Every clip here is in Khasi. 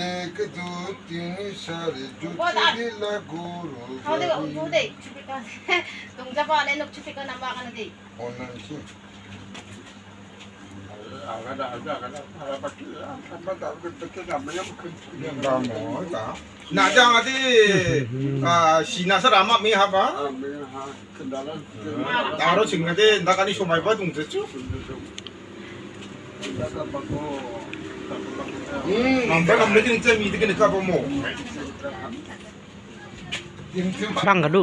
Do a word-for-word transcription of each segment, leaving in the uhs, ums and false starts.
एक दो तीन सारे जो चली लागू रो। Ona si. Na jang ati, ah, sina sa rama mi haba. Taro sing ati, nda kani somai ba dung jechu. Hmm, nampak kamu ni ting mi ting ni ka mo. Bang kadu.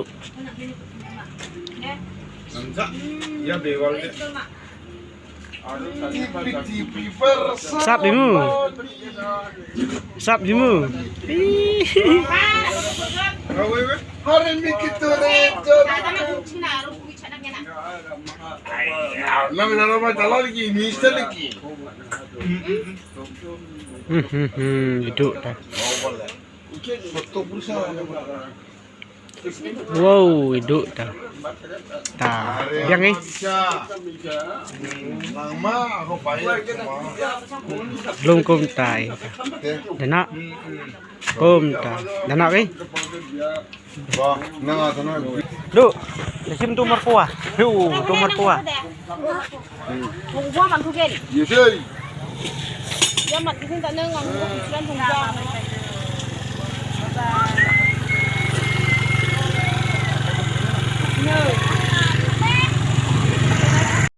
Nampak, ya bewal deh. Sap himu. Sap himu. Hari ni kita reto. Nama nama jalan lagi, ni lagi. Hmm, hmm, hmm, duduk dah. Wow, iduh ta. Ta, biang eh. Lung kum ta eh. Dana. Kum ta. Dana eh. Du. Lesim tu marpua. Du, tu marpua.